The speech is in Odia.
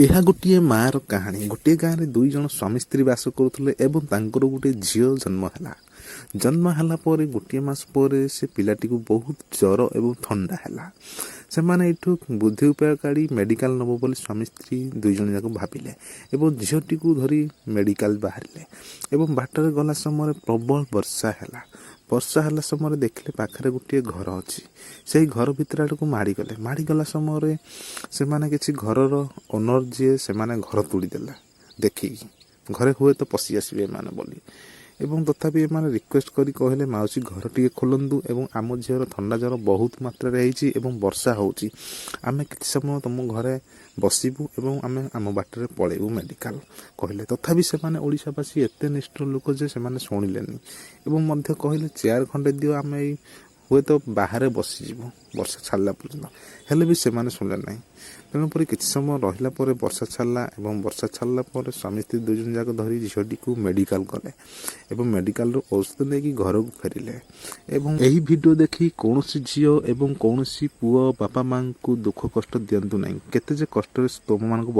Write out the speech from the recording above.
ଏହା ଗୋଟିଏ ମାଆର କାହାଣୀ। ଗୋଟିଏ ଗାଁରେ ଦୁଇ ଜଣ ସ୍ୱାମୀ ସ୍ତ୍ରୀ ବାସ କରୁଥିଲେ ଏବଂ ତାଙ୍କର ଗୋଟିଏ ଝିଅ ଜନ୍ମ ହେଲା। ଜନ୍ମ ହେଲା ପରେ ଗୋଟିଏ ମାସ ପରେ ସେ ପିଲାଟିକୁ ବହୁତ ଜ୍ୱର ଏବଂ ଥଣ୍ଡା ହେଲା। ସେମାନେ ଏଇଠୁ ବୁଦ୍ଧି ଉପାୟ କାଢ଼ି ମେଡ଼ିକାଲ ନେବ ବୋଲି ସ୍ୱାମୀ ସ୍ତ୍ରୀ ଦୁଇ ଜଣ ଯାକ ଭାବିଲେ ଏବଂ ଝିଅଟିକୁ ଧରି ମେଡ଼ିକାଲ ବାହାରିଲେ ଏବଂ ବାଟରେ ଗଲା ସମୟରେ ପ୍ରବଳ ବର୍ଷା ହେଲା। ବର୍ଷା ହେଲା ସମୟରେ ଦେଖିଲେ ପାଖରେ ଗୋଟିଏ ଘର ଅଛି। ସେଇ ଘର ଭିତରେ ଆଡ଼କୁ ମାଡ଼ିଗଲେ। ମାଡ଼ିଗଲା ସମୟରେ ସେମାନେ କିଛି ଘରର ଓନର୍ ଯିଏ, ସେମାନେ ଘର ତୁଳି ଦେଲେ ଦେଖିକି, ଘରେ ହୁଏତ ପଶି ଆସିବେ ଏମାନେ ବୋଲି। ଏବଂ ତଥାପି ଏମାନେ ରିକ୍ୱେଷ୍ଟ କରି କହିଲେ, "ମାଉସୀ, ଘର ଟିକେ ଖୋଲନ୍ତୁ ଏବଂ ଆମ ଝିଅର ଥଣ୍ଡା ଜ୍ୱର ବହୁତ ମାତ୍ରାରେ ହେଇଛି ଏବଂ ବର୍ଷା ହେଉଛି, ଆମେ କିଛି ସମୟ ତୁମ ଘରେ ବସିବୁ ଏବଂ ଆମେ ଆମ ବାଟରେ ପଳେଇବୁ ମେଡ଼ିକାଲ" କହିଲେ। ତଥାପି ସେମାନେ ଓଡ଼ିଶାବାସୀ ଏତେ ନିଷ୍ଠୁର ଲୋକ ଯେ ସେମାନେ ଶୁଣିଲେନି ଏବଂ ମଧ୍ୟ କହିଲେ, "ଚେୟାର ଖଣ୍ଡେ ଦିଅ, ଆମେ ଏଇ ହୁଏତ ବାହାରେ ବସିଯିବୁ ବର୍ଷା ଛାଡ଼ିଲା ପର୍ଯ୍ୟନ୍ତ।" ହେଲେ ବି ସେମାନେ ଶୁଣିଲେ ନାହିଁ। ତେଣୁକରି କିଛି ସମୟ ରହିଲା ପରେ ବର୍ଷା ଛାଡ଼ିଲା ଏବଂ ବର୍ଷା ଛାଡ଼ିଲା ପରେ ସ୍ୱାମୀ ସ୍ତ୍ରୀ ଦୁଇ ଜଣ ଯାକ ଧରି ଝିଅଟିକୁ ମେଡ଼ିକାଲ ଗଲେ ଏବଂ ମେଡ଼ିକାଲରୁ ଔଷଧ ନେଇକି ଘରକୁ ଫେରିଲେ। ଏବଂ ଏହି ଭିଡ଼ିଓ ଦେଖି କୌଣସି ଝିଅ ଏବଂ କୌଣସି ପୁଅ ବାପା ମାଆଙ୍କୁ ଦୁଃଖ କଷ୍ଟ ଦିଅନ୍ତୁ ନାହିଁ। କେତେ ଯେ କଷ୍ଟରେ ତୁମମାନଙ୍କୁ